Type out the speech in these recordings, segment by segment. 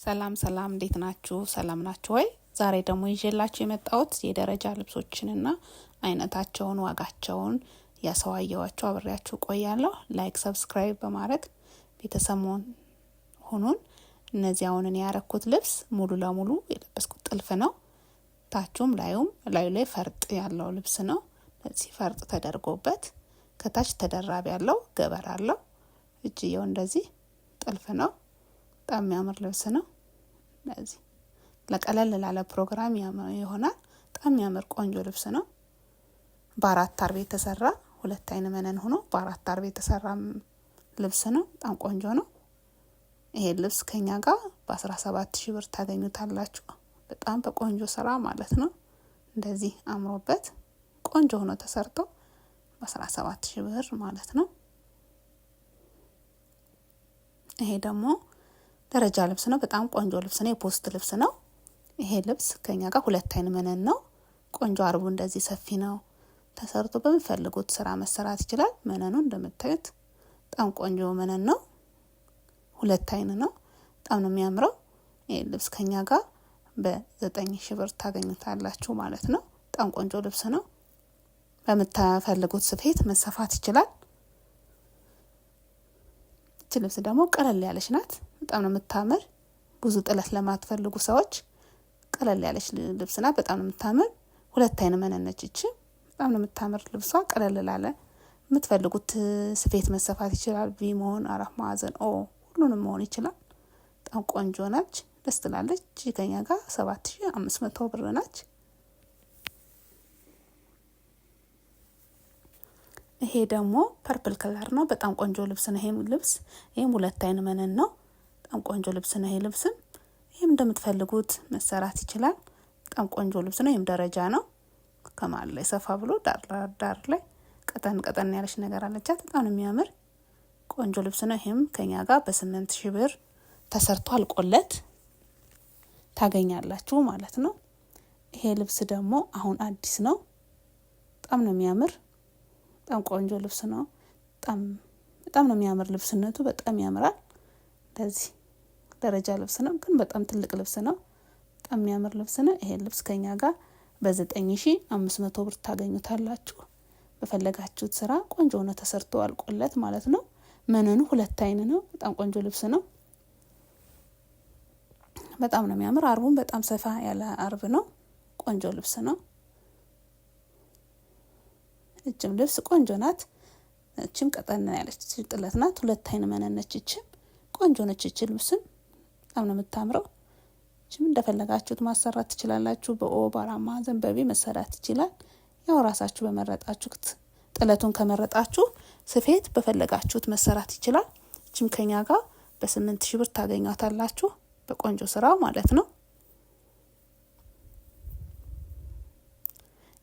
ሰላም ሰላም፣ እንዴት ናችሁ? ሰላም ናችሁ ወይ? ዛሬ ደግሞ ይዤላችሁ የመጣሁት የደረጃ ልብሶችንና አይነታቸውን፣ ዋጋቸውን ያሰዋየዋቸው አብሬያችሁ ቆያለሁ። Like፣ subscribe በማድረግ ቤተሰብ ሁኑን። እነዚህ አሁን እኔ ያረኩት ልብስ ሙሉ ለሙሉ የለበስኩት ጥልፍ ነው። ታቹም ላዩም ላዩ ላይ ፈርጥ ያለው ልብስ ነው። እዚህ ፈርጥ ተደርጎበት ከታች ተደራቢ ያለው ገበር አለው። እጅየው እንደዚህ ጥልፍ ነው። በጣም የሚያምር ልብስ ነው። እንደዚህ ለቀለል ላለ ፕሮግራም ይሆናል። በጣም የሚያምር ቆንጆ ልብስ ነው። በአራት አርብ የተሰራ ሁለት አይን መነን ሆኖ በአራት አርብ የተሰራ ልብስ ነው። በጣም ቆንጆ ነው። ይሄ ልብስ ከኛ ጋር በ17,000 ብር ታገኙታላችሁ። በጣም በቆንጆ ስራ ማለት ነው። እንደዚህ አምሮበት ቆንጆ ሆኖ ተሰርቶ በ17,000 ብር ማለት ነው። ይሄ ደግሞ ደረጃ ልብስ ነው። በጣም ቆንጆ ልብስ ነው። የ post ልብስ ነው። ይሄ ልብስ ከኛ ጋር ሁለት አይን መነን ነው። ቆንጆ አርቡ እንደዚህ ሰፊ ነው። ተሰርቶ በሚፈልጉት ስራ መሰራት ይችላል። መነኑ እንደምታዩት በጣም ቆንጆ መነን ነው። ሁለት አይን ነው። በጣም ነው የሚያምረው። ይሄ ልብስ ከኛ ጋር በ9,000 ብር ታገኙታላችሁ ማለት ነው። በጣም ቆንጆ ልብስ ነው። በምታፈልጉት ስፌት መሰፋት ይችላል። እቺ ልብስ ደግሞ ቀለል ያለች ናት። በጣም ነው የምታምር። ብዙ ጥለት ለማትፈልጉ ሰዎች ቀለል ያለች ልብስ ናት። በጣም ነው የምታምር። ሁለት አይን መነን ነች እቺ። በጣም ነው የምታምር ልብሷ። ቀለል ላለ የምትፈልጉት ስፌት መሰፋት ይችላል። V መሆን፣ አራት ማዕዘን፣ O ሁሉንም መሆን ይችላል። በጣም ቆንጆ ናች። ደስ ትላለች። ከኛ ጋር 7,500 ብር ናች። ይሄ ደግሞ purple color ነው። በጣም ቆንጆ ልብስ ነው። ይሄም ልብስ ይሄም ሁለት አይን መነን ነው። በጣም ቆንጆ ልብስ ነው። ይሄ ልብስም ይሄም እንደምትፈልጉት መሰራት ይችላል። በጣም ቆንጆ ልብስ ነው። ይሄም ደረጃ ነው። ከመሀል ላይ ሰፋ ብሎ ዳር ዳር ላይ ቀጠን ቀጠን ያለች ነገር አለቻት። በጣም ነው የሚያምር ቆንጆ ልብስ ነው። ይሄም ከኛ ጋር በ8,000 ብር ተሰርቶ አልቆለት ታገኛላችሁ ማለት ነው። ይሄ ልብስ ደግሞ አሁን አዲስ ነው። በጣም ነው የሚያምር። በጣም ቆንጆ ልብስ ነው። በጣም በጣም ነው የሚያምር ልብስነቱ በጣም ያምራል። እንደዚህ ደረጃ ልብስ ነው፣ ግን በጣም ትልቅ ልብስ ነው። በጣም የሚያምር ልብስ ነው። ይሄ ልብስ ከኛ ጋር በ9,500 ብር ታገኙታላችሁ። በፈለጋችሁት ስራ ቆንጆ ሆኖ ተሰርቶ አልቆለት ማለት ነው። መነኑ ሁለት አይን ነው። በጣም ቆንጆ ልብስ ነው። በጣም ነው የሚያምር። አርቡን በጣም ሰፋ ያለ አርብ ነው። ቆንጆ ልብስ ነው። እችም ልብስ ቆንጆ ናት። እችም ቀጠን ያለች ጥለት ናት። ሁለት አይን መነን ነች። እችም ቆንጆ ነች። እች ልብስም በጣም ነው የምታምረው። እችም እንደፈለጋችሁት ማሰራት ትችላላችሁ። በ O በአራት ማዕዘን በ V መሰራት ይችላል። ያው ራሳችሁ በመረጣችሁት ጥለቱን ከመረጣችሁ ስፌት በፈለጋችሁት መሰራት ይችላል። እችም ከኛ ጋር በ8,000 ብር ታገኟታላችሁ። በቆንጆ ስራ ማለት ነው።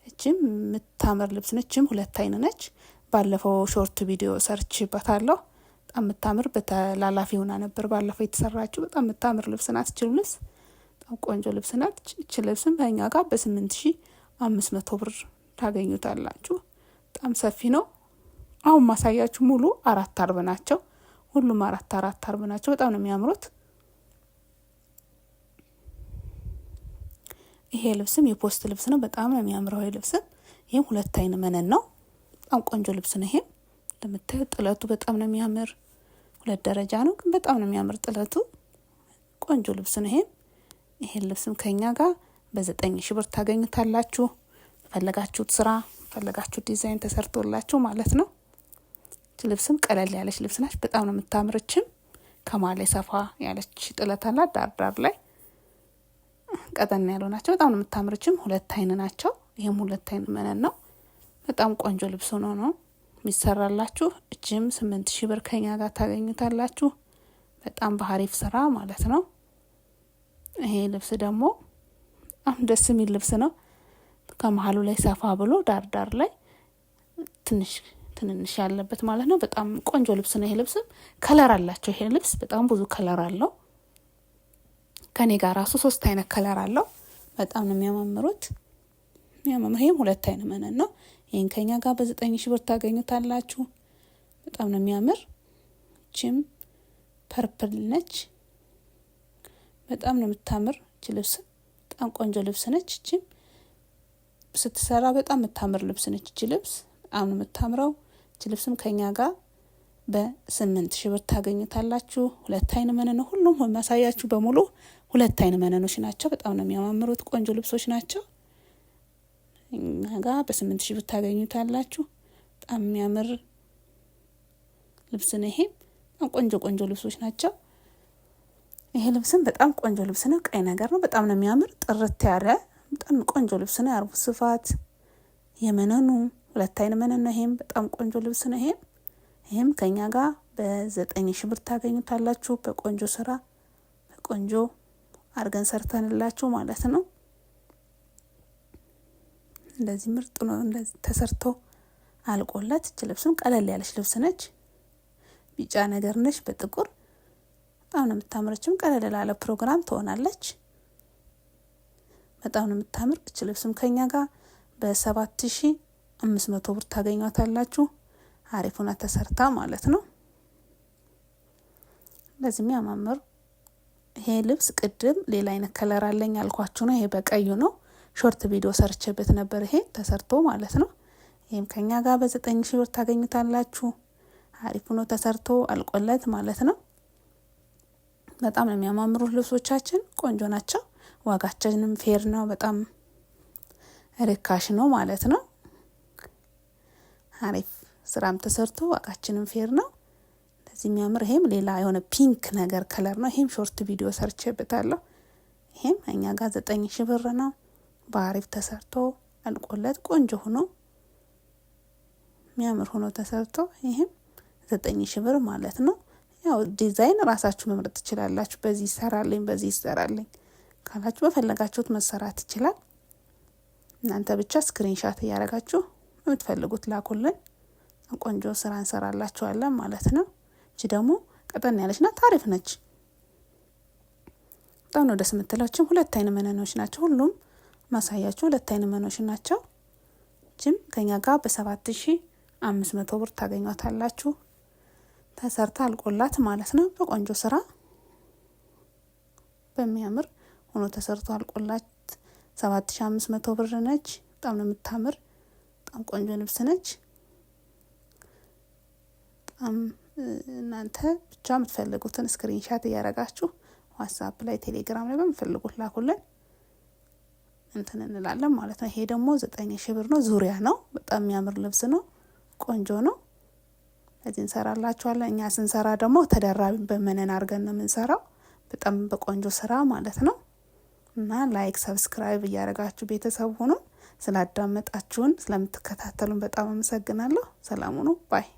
እችም የምታምር ልብስ ነች። እችም ሁለት አይን ነች። ባለፈው short ቪዲዮ ሰርቼበታለሁ። በጣም የምታምር በተላላፊ ሆና ነበር ባለፈው የተሰራችው። በጣም የምታምር ልብስ ናት። እች ልብስ በጣም ቆንጆ ልብስ ናት። እች ልብስም በእኛ ጋር በ8,500 ብር ታገኙታላችሁ። በጣም ሰፊ ነው። አሁን ማሳያችሁ ሙሉ አራት አርብ ናቸው። ሁሉም አራት አራት አርብ ናቸው። በጣም ነው የሚያምሩት። ይሄ ልብስም የ post ልብስ ነው። በጣም ነው የሚያምረው ይሄ ልብስም። ይሄም ሁለት አይን መነን ነው። በጣም ቆንጆ ልብስ ነው። ይሄም እንደምታዩት ጥለቱ በጣም ነው የሚያምር። ሁለት ደረጃ ነው ግን በጣም ነው የሚያምር ጥለቱ። ቆንጆ ልብስ ነው። ይሄም ይሄን ልብስም ከኛ ጋር በ9,000 ብር ታገኙታላችሁ። በፈለጋችሁት ስራ በፈለጋችሁት ዲዛይን ተሰርቶላችሁ ማለት ነው። ልብስም ቀለል ያለች ልብስ ናች። በጣም ነው የምታምርችም። ከመሀል ላይ ሰፋ ያለች ጥለት አላት። ዳር ዳር ላይ ቀጠን ያሉ ናቸው። በጣም ነው የምታምርችም። ሁለት አይን ናቸው። ይሄም ሁለት አይን መነን ነው። በጣም ቆንጆ ልብስ ሆኖ ነው የሚሰራላችሁ። እችም 8,000 ብር ከኛ ጋር ታገኙታላችሁ። በጣም በሀሪፍ ስራ ማለት ነው። ይሄ ልብስ ደግሞ በጣም ደስ የሚል ልብስ ነው። ከመሀሉ ላይ ሰፋ ብሎ ዳር ዳር ላይ ትንሽ ትንንሽ ያለበት ማለት ነው። በጣም ቆንጆ ልብስ ነው። ይሄ ልብስም color አላቸው። ይሄ ልብስ በጣም ብዙ color አለው። ከኔ ጋር ራሱ ሶስት አይነት color አለው። በጣም ነው የሚያማምሩት። የሚያማምር ይሄም ሁለት አይነት መነን ነው። ይሄን ከኛ ጋር በ9,000 ብር ታገኙታላችሁ። በጣም ነው የሚያምር። እቺም purple ነች። በጣም ነው የምታምር እች ልብስ። በጣም ቆንጆ ልብስ ነች። እችም ስትሰራ በጣም የምታምር ልብስ ነች። እች ልብስ በጣም ነው የምታምረው። እች ልብስም ከኛ ጋር በ8,000 ብር ታገኙታላችሁ። ሁለት አይን መነን ነው። ሁሉም የሚያሳያችሁ በሙሉ ሁለት አይን መነኖች ናቸው። በጣም ነው የሚያማምሩት። ቆንጆ ልብሶች ናቸው። እኛ ጋር በ8,000 ብር ታገኙታላችሁ። በጣም የሚያምር ልብስ ነው። ይሄ በጣም ቆንጆ ቆንጆ ልብሶች ናቸው። ይሄ ልብስም በጣም ቆንጆ ልብስ ነው። ቀይ ነገር ነው። በጣም ነው የሚያምር። ጥርት ያለ በጣም ቆንጆ ልብስ ነው። የአርቡ ስፋት የመነኑ ሁለት አይን መነን ነው። ይሄም በጣም ቆንጆ ልብስ ነው። ይሄም ከኛ ጋር በ9,000 ብር ታገኙታላችሁ። በቆንጆ ስራ በቆንጆ አርገን ሰርተንላችሁ ማለት ነው። እንደዚህ ምርጥ ነው። እንደዚህ ተሰርቶ አልቆለት። እች ልብስም ቀለል ያለች ልብስ ነች። ቢጫ ነገር ነች በጥቁር በጣም ነው የምታምረችም። ቀለል ላለ ፕሮግራም ትሆናለች። በጣም ነው የምታምር። እች ልብስም ከኛ ጋር በ7,500 ብር ታገኟታላችሁ። አሪፍ ሆና ተሰርታ ማለት ነው። እንደዚህ የሚያማምር ይሄ ልብስ ቅድም ሌላ አይነት color አለኝ አልኳችሁ ነው። ይሄ በቀዩ ነው። short video ሰርቼበት ነበር። ይሄ ተሰርቶ ማለት ነው። ይሄም ከኛ ጋር በ9,000 ብር ታገኙታላችሁ። አሪፍ ሆኖ ተሰርቶ አልቆለት ማለት ነው። በጣም ነው የሚያማምሩት ልብሶቻችን፣ ቆንጆ ናቸው። ዋጋችንም fair ነው፣ በጣም ርካሽ ነው ማለት ነው። አሪፍ ስራም ተሰርቶ ዋጋችንም fair ነው። እንደዚህ የሚያምር ይሄም ሌላ የሆነ pink ነገር color ነው። ይሄም short video ሰርቼበታለሁ። ይሄም እኛ ጋር 9,000 ብር ነው። በአሪፍ ተሰርቶ አልቆለት ቆንጆ ሆኖ የሚያምር ሆኖ ተሰርቶ ይሄም 9,000 ብር ማለት ነው። ያው ዲዛይን ራሳችሁ መምረጥ ትችላላችሁ። በዚህ ይሰራልኝ በዚህ ይሰራልኝ ካላችሁ በፈለጋችሁት መሰራት ይችላል። እናንተ ብቻ screenshot እያደረጋችሁ የምትፈልጉት ላኩልን። ቆንጆ ስራ እንሰራላችኋለን ማለት ነው። እቺ ደግሞ ቀጠን ያለች ናት፣ አሪፍ ነች። በጣም ነው ደስ የምትላችሁ። ሁለት አይን መነኖች ናቸው። ሁሉም ማሳያችሁ ሁለት አይን መነኖች ናቸው። እቺም ከኛ ጋር በ7,500 ብር ታገኟታላችሁ። ተሰርታ አልቆላት ማለት ነው። በቆንጆ ስራ በሚያምር ሆኖ ተሰርቶ አልቆላት 7,500 ብር ነች። በጣም ነው የምታምር። በጣም ቆንጆ ልብስ ነች። በጣም እናንተ ብቻ የምትፈልጉትን screenshot እያደረጋችሁ ዋትስአፕ ላይ፣ ቴሌግራም ላይ በምትፈልጉት ላኩልን እንትን እንላለን ማለት ነው። ይሄ ደግሞ 9,000 ብር ነው። ዙሪያ ነው። በጣም የሚያምር ልብስ ነው። ቆንጆ ነው። እዚህ እንሰራላችኋለን። እኛ ስንሰራ ደግሞ ተደራቢ በመነን አድርገን ነው የምንሰራው። በጣም በቆንጆ ስራ ማለት ነው። እና like subscribe እያደረጋችሁ ቤተሰብ ሁኑ። ስላዳመጣችሁን ስለምትከታተሉን በጣም አመሰግናለሁ። ሰላም ሁኑ። bye።